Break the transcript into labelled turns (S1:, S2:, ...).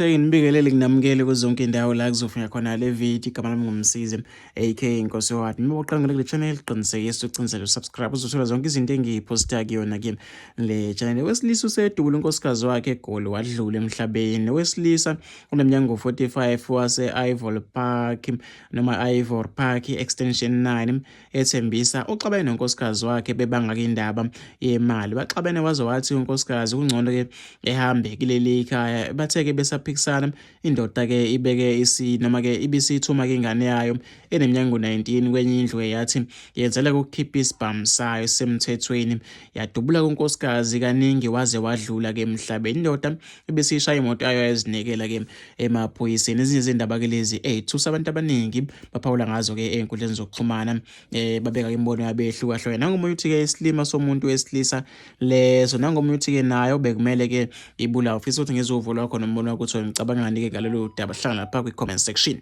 S1: Nginibingelele nginamukele kuzonke indawo la kuzofika khona le video. Igama lami nguMsizi aka Inkosi Wadi. Uma uqala kule channel, qinisekisa ucinzele usubscribe, uzothola zonke izinto engiyiphosta kuyona ke le channel. Wesilisa usedubula unkosikazi wakhe eGoli wadlula emhlabeni. Wesilisa unemnyaka ngo-45 wase-Ivor Park noma Ivor Park Extension 9 ethembisa uxabene nonkosikazi wakhe bebanga indaba yemali. Baxabene waze wathi unkosikazi kungcono ke ehambe kuleli khaya. Bathe ke besaphikisana, indoda ke ibeke isi noma ke ibisithuma ke ingane yayo eneminyaka ngo-19 kwenye indlu, yathi yenzela ukukhipha isibhamu sayo semthethweni, yadubula kunkosikazi kaningi waze wadlula ke emhlabeni. Indoda ibisishaya imoto yayo yazinikela ke emaphoyiseni. Ezinye izindaba ke lezi ey'thusa abantu abaningi, baphawula ngazo ke ey'nkundleni zokuxhumana, babeka imibono yabo ehlukahlukene. Nangomunye uthi-ke isilima somuntu wesilisa leso, nangomunye uthi-ke nayo bekumele ke ibulawe. Ufisa ukuthi ngizwe uvo lwakho nombono wakho ukuthi ngicabangani-ke ngalolu daba. Hlangana lapha kwi-comment section.